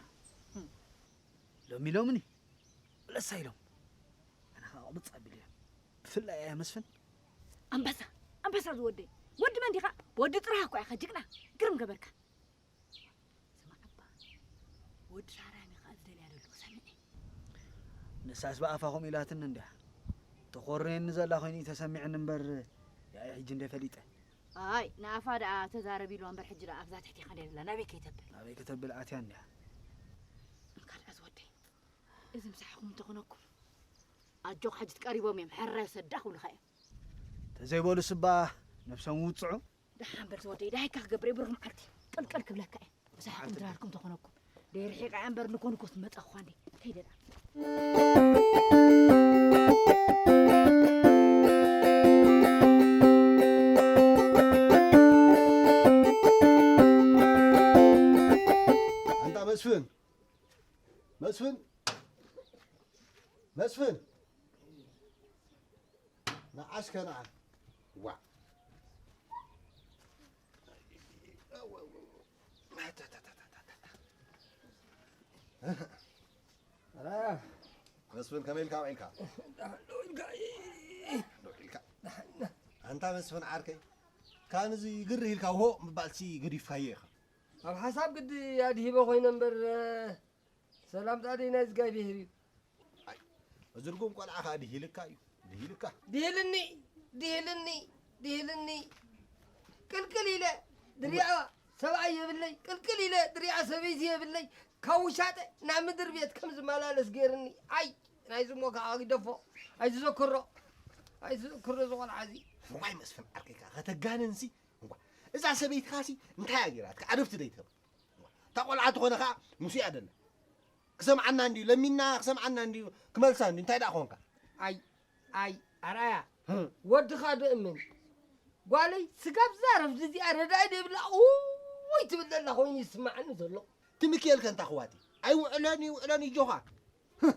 ሎሚ ሎምኒ፣ ምለሳ ኢሎም። ኣነ ኸዓ ቁብጽ ኣቢለ እየ። ብፍላይ ኣያ መስፍን። ኣንበሳ፣ ኣንበሳ ዝወደይ። ወዲ መን ዲኻ? ወዲ ጥራህ እኮ ኢኻ ጅግና። ግርም ገበርካ። ስማዕ እባ፣ ወዲ ሳራ ሚኻኤል ዝደልያ ዘሎ ክሰምዕ እየ። ንሳስ ብኣፋ ከምኡ ኢላትኒ እንድያ። ተኾርየኒ ዘላ ኮይኑ እዩ ተሰሚዕኒ እምበር፣ ያኢ ሕጂ እንደ ፈሊጠ። ኣይ፣ ንኣፋ ደኣ ተዛረብ ኢልዋ እምበር፣ ሕጂ ደኣ ኣብዛ ትሕቲ ኢኻ እንድያ ዘላ። ናበይ ከይተብል? ናበይ ከተብል ኣትያ እንድያ። ካልኣት ወደይ፣ እዚ ምሳሕኹም እንተኾነኩም፣ ኣጆኻ ሕጂ ትቀሪቦም እዮም፣ ሕራይ ሰዳ ክብሉኻ እዮም። ተዘይበሉ ስባ ነብሶም ውጽዑ። ደሓን በል ዝወደይ፣ ዳይካ ክገብር እየ፣ ብሩኽ መዓልቲ ቅልቅል ክብለካ እየ። ምሳሕኩም ድራርኩም ተኾነኩም። ደይ ርሒቃ እያ እምበር ንኮ ንኮ ትመጻ እኳ እንዴ። ከይደ ደኣ። ኣንታ መስፍን፣ መስፍን፣ መስፍን፣ ንዓስከ ንዓ። ዋ። ኣታ፣ ኣታ፣ ኣታ፣ ኣታ፣ ኣታ። ኧረ መስፍን፣ ከመይ ኢልካ ውዒልካ? ደሓን ዶ ኢልካ? ዶ ኢልካ? ደሓን። ኣንታ መስፍን ዓርከይ፣ ካንዚ ግርህ ኢልካ ውሆ ምባልሲ ገዲፍካዮ ኢኻ። ኣብ ሓሳብ ግዲ ኣድሂበ ኮይነ እምበር፣ ሰላምታ ደይ ናይ እግዚኣብሄር እዩ። ኣይ፣ እዚ ርጉም ቆልዓ ኸኣ ድሂልካ እዩ፣ ድሂልካ። ድሂልኒ፣ ድሂልኒ፣ ድሂልኒ። ቅልቅል ኢለ ድሪኣ ሰብኣይ የብለይ፣ ቅልቅል ኢለ ድሪኣ ሰበይቲ የብለይ። ካብ ውሻጠ ናብ ምድሪ ቤት ከም ዝመላለስ ገይርኒ። ኣይ፣ ናይዚ እሞ ከኣ ግደፎ፣ ኣይትዘክሮ፣ ኣይትዘክሮ እዚ ቆልዓ እዚ። ዋይ መስፍን ዓርከይ ከኣ ከተጋንንሲ፣ እዋ፣ እዛ ሰበይትኻሲ እንታይ እያ ገይራትካ? ዓረፍቲ ደይትህባ። እታ ቆልዓ እንተኾነ ኸኣ ምስኡ እያ ደላ። ክሰምዓና እንድዩ ለሚና፣ ክሰምዓና እንድዩ ክመልሳ እንድዩ፣ እንታይ ደኣ ኾንካ? ኣይ፣ ኣይ፣ ኣርኣያ፣ ህም። ወድኻ ዶ እመን? ጓለይ፣ ስጋብ ዛረብ እዚኣ ረዳኢ ደይብላ፣ ኡይ ትብል ዘላ ኮይኑ ይስማዓኒ ዘሎ። ትምክኤል ከ እንታ ኣኽዋቲ? ኣይውዕለን ይውዕለን ይጆኻ። ህህ።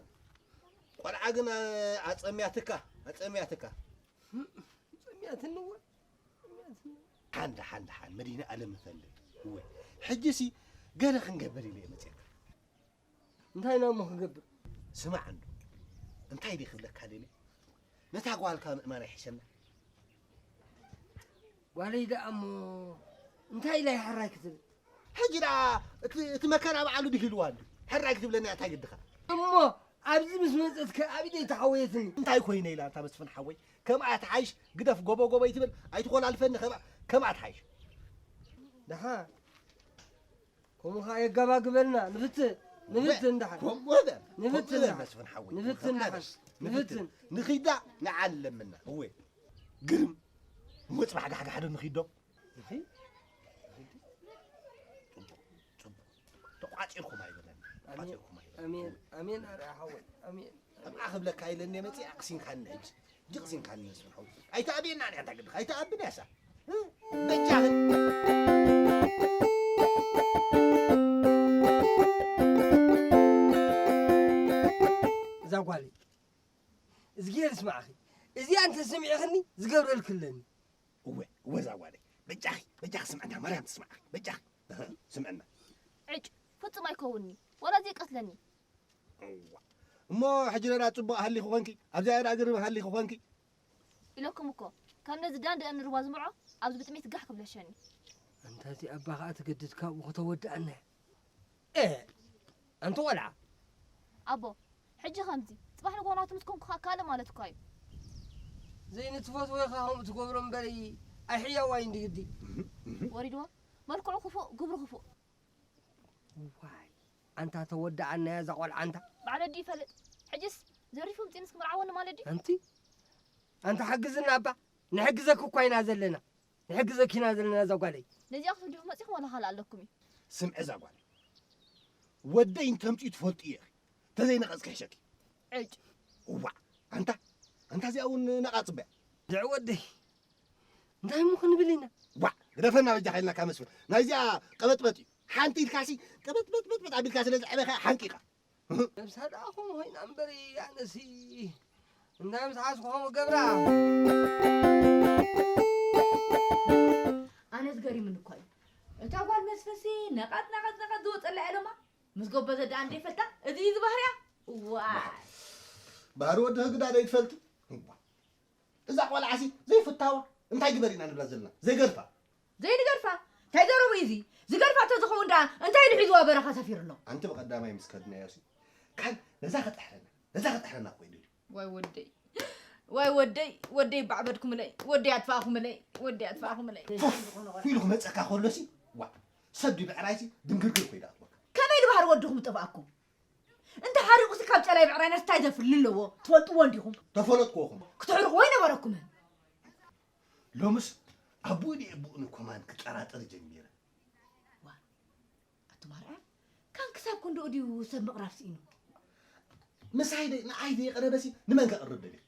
ቆልዓ ግን፣ ኣ-፣ ኣጸምያትካ፣ ኣጸምያትካ። ህም፣ ጸምያትኒ እወ፣ ጸምያትኒ። ሓን ደሓን ደሓን መድኃኔ ዓለም እፈልግ። እወ፣ ሕጂሲ ገለ ክንገብር ኢለ እየ መጺአካ። እንታይ ኢና እሞ ክንገብር? ስማዕ እንዶ፣ እንታይ ድየ ክብለካ ደልየ? ነታ ጓልካ ምእማን ኣይሕሸና። ጓለይ ደኣ እሞ እንታይ ኢላ እያ ሕራይ ክትብል? ሕጂ ደኣ እቲ፣ እቲ መከራ ባዕሉ ድሂልዋ እንዶ። ሕራይ ክትብለኒ እያ እንታይ ግድኻ? እሞ ኣብዚ ምስ መጸት ከ ኣብ ኢደይ ተሓወየትኒ። እንታይ ኮይነ ኢላ እታ መስፍን ሓወይ? ከምኣ ትሓይሽ፣ ግደፍ ጎቦ ጎቦ ይትብል፣ ኣይትኾላልፈኒ ከምኣ፣ ከምኣ ትሓይሽ። ደሓ ከምኡ ኸዓ የጋባግበልና። ንፍትን፣ ንፍትን ደሓን። ከምኡ በል፣ ንፍትን ከምኡ በል ደሓን። መስፍን ሓወይ። ንፍትን ከምኡ ደሓን። በል። ንፍትን። ንፍትን። ንኺዳ ንዓለምና። እወ። ግርም። እሞ ጽባሕ ጋሕጋሕ ዶ ንኺድ ዶ? ንኺድ? ጽቡቕ፣ ጽቡቕ። ተቋጺርኩም ኣይበለና። ኣሜን። ተቋጺርኩም ኣይበለና። ኣሜን። ኣሜን። ኣርያ ሓወይ። ኣሜን። ከምኣ ክብለካ ኢለኒ መጺእ ኣቕሲንካኒ ሕጂ። ሕጂ ኣቕሲንካኒ መስፍን ሓወይ። ኣይተኣብየና እያ እንታይ ግድኻ? ኣይተኣብን እያ እሳ። እ? በጃኽን። እዛ ጓለይ፣ እዝግሄር ይስማዕኺ። እዚኣ እንተሰሚዕኽኒ ዝገብረልኪ ኣለኒ። እወ፣ እወ፣ እዛ ጓለይ። በጃኺ፣ በጃኺ ስምዕና፣ ማርያም ትስማዕኺ። በጃኺ። እህ፣ ስምዕና። ዕጭ፣ ፍጹም ኣይከውንኒ። ዋላ ዘይቀትለኒ። እዋ። እሞ ሕጂ ደኣ ጽቡቕ ሃሊኺ ኾንኪ፣ ኣብዚኣ ደኣ ግርም ሃሊኺ ኾንኪ። ኢለኩም እኮ፣ ካብ ነዚ ዳንደ እምኒ ሩባ ዝምዖ፣ ኣብዚ ብጥሜት ጋሕ ክብለሸኒ። ኣንታ እዚ ኣባ ኸኣ ትገድድ ካብኡ ከተወድኣና እያ። ኤ፣ ኣንቲ ቖልዓ። ኣቦ፣ ሕጂ ከምዚ፣ ጽባሕ ንግሆ ናቱ ምስ ኮንኩ ኸኣ ካልእ ማለት እኳ እዩ። ዘይንትፈትዎ ኢኻ ከምኡ ትገብሮ እምበሪ፣ ኣይሕያዋይ እንዲ ግዲ። ወሪድዎ፣ መልክዑ ክፉእ፣ ግብሩ ክፉእ። ዋይ፣ ኣንታ ተወድኣና እያ እዛ ቖልዓ ኣንታ። ባዕሉ ኣዲኡ ይፈልጥ። ሕጅስ ዘሪፉ ምጺኡንስ ክምርዓወኒ ማለት ድዩ? ኣንቲ፣ ኣንታ ሓግዝና እባ፣ ንሕግዘኪ እኳ ኢና ዘለና። ንሕግዘኪ ኢና ዘለና እዛ ጓለይ። ነዚኣ ክትውድኡ መጺኹም ዋላ ካልእ ኣለኩም እዩ? ስምዒ እዛ ጓለይ፣ ወደይ እንተምጺኡ ትፈልጡ ኢኺ። ተዘይነቐጽኪ ሕሸኪ። ዕጭ። እዋእ፣ ኣንታ፣ ኣንታ እዚኣ እውን ነቓጽ እያ። ድዕ ወደይ፣ እንታይ እሞ ክንብል ኢና? ዋእ፣ ግደፈና በጃኻ ኢልናካ መስፍን። ናይዚኣ ቀበጥበጥ እዩ። ሓንቲ ኢልካሲ ቀበጥበጥበጥ ኣቢልካ ስለ ዘዕበኻ ሓንቂኻ። ነብሳ ደኣ ከምኡ ኮይና እምበሪ፣ ኣነሲ እንታይ ምስ ሓዝኩ ከምኡ ገብራ? ኣነ ዝገሪምኒ እኮ እዩ። እታ ጓል መስፍንሲ ነቐጥ፣ ነቐጥ፣ ነቐጥ ዝወጸላ እያ ሎማ። ምስ ጎበዘ ደኣ እንደ ይፈልጣ፣ እዚ እዩ እዚ ባህሪያ። ዋይ። ባህሪ ወዲ ህግዳ ዶ ይትፈልጥ? እዛ ቆልዓሲ ዘይፍታዋ። እንታይ ግበር ኢና ንብላ ዘለና? ዘይገርፋ። ዘይንገርፋ? እንታይ ዘረቡ እዩ እዚ? ዝገርፋ ተዝኸውን ደኣ እንታይ ኢሉ ሒዝዋ በረኻ ሰፊሩ ኣሎ? ኣንቲ ብቐዳማይ ምስ ከድናዮ ሲ፣ ካን ነዛ ከጥሕረና፣ ነዛ ከጥሕረና እኮ እዩ ደልዩ። ዋይ ወደይ፣ ዋይ ወደይ፣ ወደይ ባዕበድኩምለይ፣ ወደይ ኣጥፋእኹምለይ፣ ወደይ ኣጥፋእኹምለይ። ፉፍ ኢሉ ክመጸካ ከሎ ሲ፣ ዋ፣ ሰብ ድዩ ብዕራይ ሲ ድንግርግር እኮ እዩ ደኣትወካ። ከመይ ኢሉ ባህሪ ወድኹም ዝጠፍኣኩም? እንተ ሓሪቑሲ ካብ ጨላይ ብዕራይናስ እንታይ ዘፍሊ ኣለዎ? ትፈልጥዎ እንዲኹም። ተፈለጥኩዎኹም። ክትሕርቑዎ ኣይነበረኩምን። ሎምስ ኣቦኡ ድየ ኣቦኡን ኮማን ክጠራጠር ጀሚረ። ዋ፣ ኣቱም ኣርኣያ፣ ካን ክሳብ ክንድኡ ድዩ ሰብ ምቕራብ ስኢኑ? ምሳይ ደ-፣ ንዓይ ዘይቐረበሲ ንመን ከቕርብ ደሊኺ?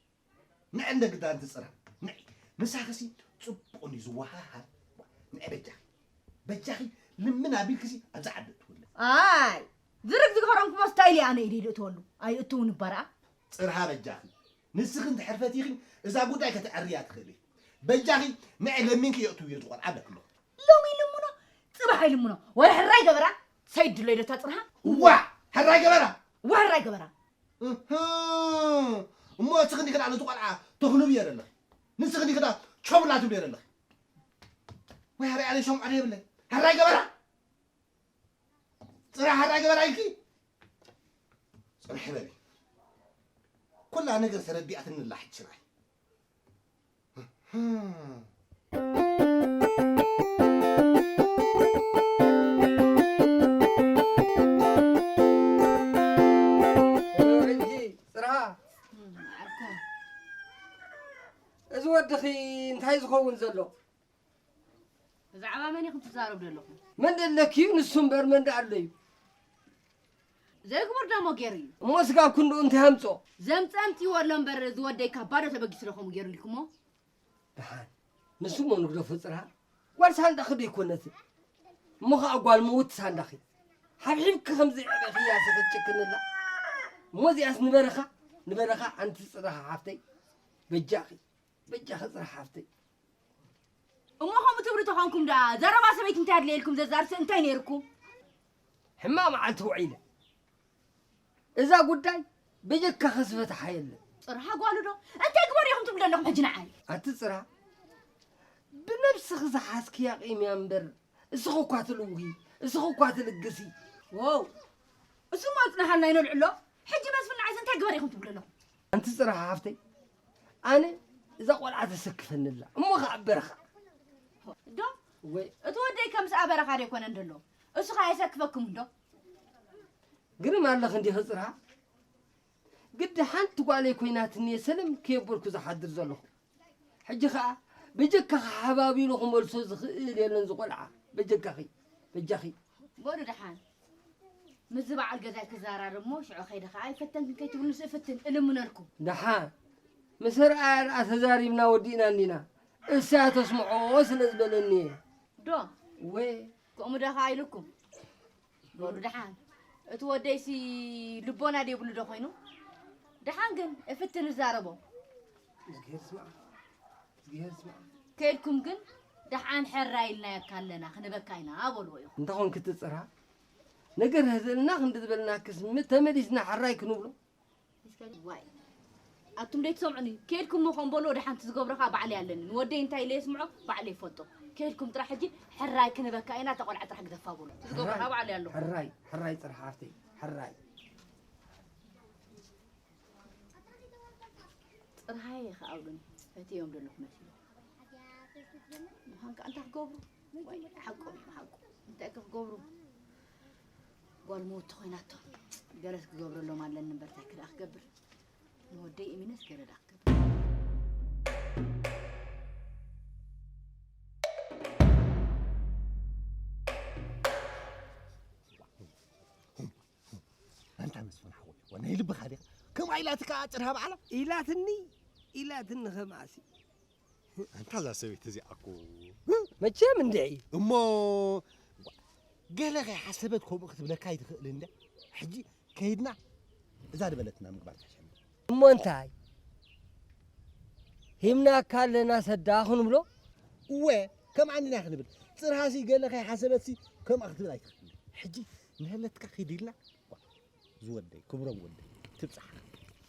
ንዕ እንደ ግዳ ኣንቲ ጽራ፣ ንዕ። ምሳኺሲ ጽቡቕ እንድዩ ዝወሃሃድ። ንዕ በጃኺ፣ በጃኺ ልምን ኣቢልክሲ ኣብዛ ዓዲ እትውለ። ኣይ፣ ዝርግ ዝገረምኩሞ ስታይል እየ ኣነ ኢደ ኢደ እትወሉ። ኣይእትውን እባ ደኣ። ጽርሃ በጃኺ። ንስኺ እንድሕር ፈቲኺ እዛ ጉዳይ ከተዐርያ ትኽእሊ። በጃኺ ንዕ ለሚንኪ የእትውዮ ዝቖልዓ ኣለክሎ። ሎሚ ይልምኖ፣ ጽባሕ ይልምኖ። ወረ ሕራይ ገበራ፣ ሰይድ ድሎ ኢደታ ጽርሃ። ዋ፣ ሕራይ ገበራ። ዋ፣ ሕራይ ገበራ። እህ፣ እሞ እስኺ እንዲኺ ደኣ ነቲ ቆልዓ ተኽንብዮ ዘለኺ። ንስኺ እንዲኺ ደኣ ቸብላ ትብልዮ ዘለኺ። ወይ፣ ሕራይ ኣነ ሸምዓ ዶ የብለይ? ሕራይ ገበራ። ጽናሕ፣ ሕራይ ገበራ ኢልኪ ጽንሒ በሊ። ኩላ ነገር ተረዲኣትኒ ኣላ ሕጂ ጥራይ። ጽርሃ፣ እዚ ወድኺ እንታይ ዝኸውን ዘሎ? ብዛዕባ መን ኢኹም ትዛረቡ ዘለኹም? መን ደለኪ እዩ ንሱ እምበር መን ደኣ ኣሎ እዩ? ዘይግበር ደሞ ገይሩ እዩ። እሞ ስጋብ ክንድኡ እንታይ ኣምጾ? ዘምጸ ኣምጺእዎ ኣሎ እምበር፣ እዚ ወደይ ካብ ባዶ ተበጊሱ ዶ ከምኡ ገይሩ ኢልኩሞ? ደሓን። ንሱ እሞ ንግደፎ ጽርሃ። ጓል ሳንዳኺ ዶ ኣይኮነትን? እሞ ኸኣ ጓል ምውቲ ሳንዳኺ። ሓብሒብኪ ከም ዘይዕበኺ እያ ስኽጭክንላ። እሞ እዚኣስ ንበረኻ፣ ንበረኻ ኣንቲ ጽርሃ ሓፍተይ። በጃኺ፣ በጃኺ ጽርሃ ሓፍተይ። እሞ ከምኡ ትብሉ ተኾንኩም ደኣ፣ ዘረባ ሰበይቲ እንታይ ኣድለየልኩም? ዘዛርሲ እንታይ ነይርኩም? ሕማቕ መዓልቲ ውዒለ። እዛ ጉዳይ በጀካኺ ዝፈትሓ የለን። ጽርሃ ጓሉ ዶ? እንታይ ግበሩ ኢኹም ትብሉ ዘለኹም ሕጂ ንዓይ? ኣቲ ጽርሃ፣ ብነብስኺ ዝሓዝክያ ቂም እያ እምበር፣ እስኺ እኳ ትልውሂ፣ እስኺ እኳ ትልግሲ። ዎው፣ እሱማ ኣጽንሓልና ይነልዕሎ። ሕጂ መስፍን ንዓይስ እንታይ ግበር ኢኹም ትብሉ ኣለኹም? ኣንቲ ጽርሃ ሓፍተይ፣ ኣነ እዛ ቆልዓ ተሰክፈኒ ኣላ፣ እሞ ኸኣ በረኻ። ዶ? ወይ። እቲ ወደይ ከምስ ኣበረኻ ዶ ኣይኮነን ደሎ? እሱ ኸኣ የሰክፈኩም እንዶ? ግርም ኣለኺ እንዲኺ ጽርሃ። ግዲ ሓንቲ ጓለይ ኮይናትኒ እየ ሰለም ከየበልኩ ዝሓድር ዘለኹ። ሕጂ ኸኣ በጀካኺ ሓባቢሉ ክመልሶ ዝኽእል የለን ዝቖልዓ። በጀካኺ፣ በጃኺ። በሉ ደሓን። ምስዚ በዓል ገዛይ ክዘራረብ እሞ ሽዑ ከይደ ኸኣ ኣይፈተንክን ከይትብሉ ንስ እፍትን እልምነልኩም። ደሓን። ምስ ኣርኣያ ደኣ ተዛሪብና ወዲእና እኒና። እሳ ተስምዖ ስለ ዝበለኒ እየ። ዶ? ወይ። ከምኡ ዶ ኸኣ ኢልኩም? በሉ ደሓን። እቲ ወደይሲ ልቦና ደይብሉ ዶ ኮይኑ? ደሓን ግን እፍትን እዛረቦ። እዝግሄር ስምዓ። እዝግሄር ስምዓ። ከይድኩም ግን ደሓን ሕራይ ኢልናየካ ኣለና፣ ክንበካ ኢና በልዎ ኢኹም። እንተ ኾንኪ እቲ ጽርሃ፣ ነገር ህዝልና ክንዲ ዝበልናክስ ም-፣ ተመሊስና ሕራይ ክንብሎ? ዋይ። ኣቱም ደይትሰምዑኒ፣ ከይድኩም እሞ ከም በልዎ፣ ደሓን እቲ ዝገብሮ ኸኣ ባዕለይ ኣለኒ። ንወደይ እንታይ ኢለ የስምዖ፣ ባዕለይ ይፈልጦ። ከይድኩም ጥራሕ ሕጂ ሕራይ ክንበካ ኢና፣ እታ ቆልዓ ጥራሕ ግደፋ በሉ። እቲ ዝገብሮ ኸኣ ባዕለይ ኣለኹ። ሕራይ፣ ሕራይ ጽርሃ ሓፍተይ፣ ሕራይ። ጽርሃየ ኸኣ ኣብሉኒ፣ ፈትዮም ዘለኹ መሲሉ። ምዃን ከኣ እንታይ ክገብሩ? ዋይ፣ ሓቆም እዮም፣ ሓቁ። እንታይ ከ ክገብሩ? ጓል መወቲ ኮይናቶ። ገለስ ክገብረሎም ኣለኒ እምበር፣ እንታይ ክደኣ ክገብር? ንወደይ እሚነስ ገለ ደኣ ክገብር። ኣንታ መስፍን ሓወይ፣ ወናይ ልብኻ ዲኻ? ከምኣ ኢላትካ ጽርሃ ባዕላ? ኢላትኒ፣ ኢላትኒ ከምኣሲ። ኣንታ እዛ ሰበይቲ እዚኣ እኮ። መቸም እንድዒ። እሞ፣ ገለ ከይሓሰበት ከምኡ ክትብለካ ኣይትኽእል እንደ። ሕጂ ከይድና እዛ ዝበለትና ምግባር ተሸሚ። እሞ እንታይ? ሂምናካ ኣለና ሰዳ ክንብሎ? እወ፣ ከምኣ እንዲና ክንብል። ጽርሃሲ ገለ ከይሓሰበትሲ ከምኣ ክትብል ኣይትኽእል። ሕጂ ንህለትካ ኪድ ኢልና፣ ዋ፣ ዝወደይ፣ ክብሮም ወደይ፣ ትብጻሕ።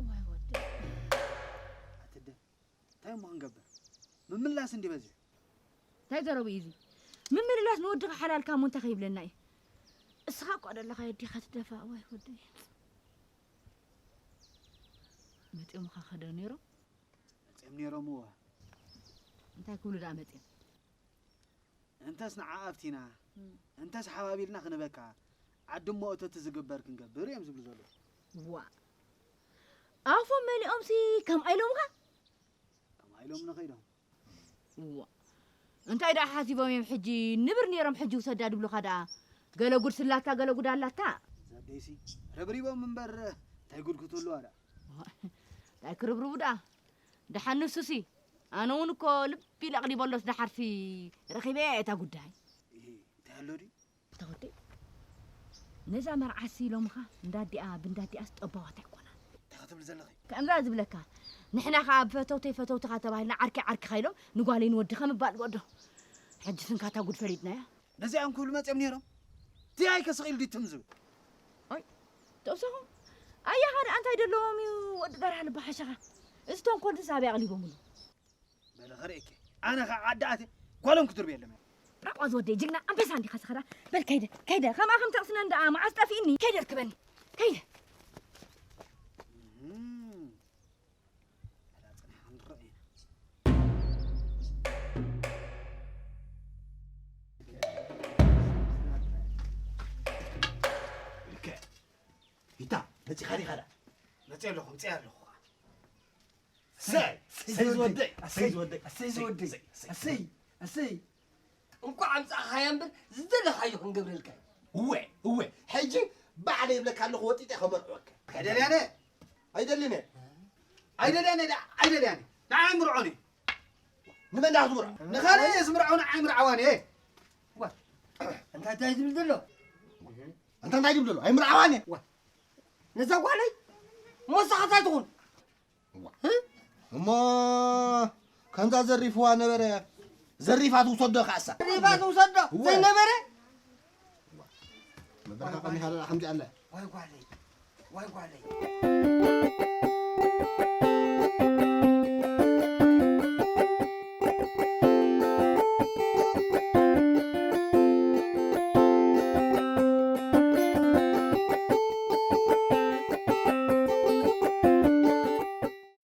እዋይ ወዲ። ኣትደ እንታይ እሞ ክንገብር? ምምላስ እንዲ በዚሑ። እንታይ ዘረቡ እዩ እዚ? ምምልላስ ንወድኻ ሓላልካ እሞ እንታይ ከይብለና እዩ? እስኻ እኮ ደለኻ የዲኻ ትደፋ። እዋይ ወዲ። መፂኦምኻ ከደ ነይሮም? መፅኦም ነይሮም እዋ። እንታይ ክብሉ ደኣ መፂኦም? እንተስ ንዓ ኣብቲና እንተስ ሓባቢልና ክንበካ ዓዲ እሞ እተቲ ዝግበር ክንገብር እዮም ዝብሉ ዘለዉ። ዋ ኣፎም መሊኦምሲ ከምኣ ኢሎምኻ? ከምኣ ኢሎም ንኸይዶም። ዋ እንታይ ደኣ ሓሲቦም እዮም ሕጂ ንብር ነይሮም ሕጂ ውሰዳ ድብሉኻ ደኣ ገለ ጉድ ስላታ ገለ ጉድ ኣላታ። ዘደይሲ ረብሪቦም እምበር እንታይ ጉድ ክትህልዋ ደኣ። እንታይ ክርብርቡ ደኣ ደሓን ንሱሲ ኣነ እውን እኮ ልቢ ኢለ ኣቕዲበሎስ ደሓርሲ ረኺበ እያ እታ ጉዳይ። እንታይ ኣሎ ድዩ? እታ ወደይ ነዛ መርዓሲ ኢሎምኻ እንዳዲኣ ብንዳዲኣስ ጠባዋት ኣይኮናን። እንታይ ክትብል ዘለኺ? ከምዛ ዝብለካ ንሕና ኸዓ ብፈተውተይ ፈተውትኻ ተባሂልና ዓርከይ ዓርክኻ ኢሎም ንጓለይ ንወድኻ ምባል ወዶ ሕጂ ስንካታ ጉድ ፈሊጥናያ። ነዚኣም ክብሉ መፅኦም ነይሮም። እቲ ኣይከስቕ ኢሉ ድዩ ትም ዝብል? ኣይ ተውሰኹም ኣያኻ ደኣ እንታይ ደለዎም እዩ ወዲ በርሃ ልባ ሓሸኻ። እዚ ተንኮል ድስ ኣበይ ኣቕሊቦምሉ? በለ ኸርእየኪ ኣነ ኸዓ ዓዲ ኣትየ ጓሎም ክትርብየሎም እየ። ራቋ ዝወደይ ጅግና ኣንበሳ እንዲኻ ዝኸዳ በል ከይደ ከይደ ከምኣ ከም ተቕስነን ደኣ መዓስ ጠፊእኒ ከይደ ርክበኒ ከይደ እም፣ በላ ጽንሓ ክንረእ ኢና። ሪታ መጺኻ ዲኻ ደኣ? መጺአ ኣለኹ፣ ምጺአ ኣለኹ። ሰይ ሰይ ዝወደይ ሰይ ዝወደይ ሰይ ዝወደይ ሰይ ሰይ እንኳዕ ኣምጻእኻያ እምበር ዝደለኻዮ ክንገብረልካ እዩ። እወ እወ ሕጂ ባዕለ ይብለካ ኣለኹ ወጢጠ ከመርዕወካ። ኣይደልያነ ኣይደልን እየ ኣይደልያነ ዳ ኣይደልያነ ንዓይ ምርዖኒ ንመን ዳ ክትምርዖ ንኻልእ እየ ዝምርዖ ንዓይ ምርዓዋኒ እየ እንታይ እንታይ ዝብል ዘሎ እንታይ እንታይ ድብል ዘሎ ኣይምርዓዋኒ ነዛ ጓለይ ሞሳኻታይ ትኹን እሞ ከምዛ ዘሪፍዋ ነበረ ዘሪፋ ትውሰዶ ካሳ ዘሪፋ ትውሰዶ ዘይነበረ መበርካ ቀኒኻ ለላ ከምዚ ኣለ ዋይ ጓለይ ዋይ ጓለይ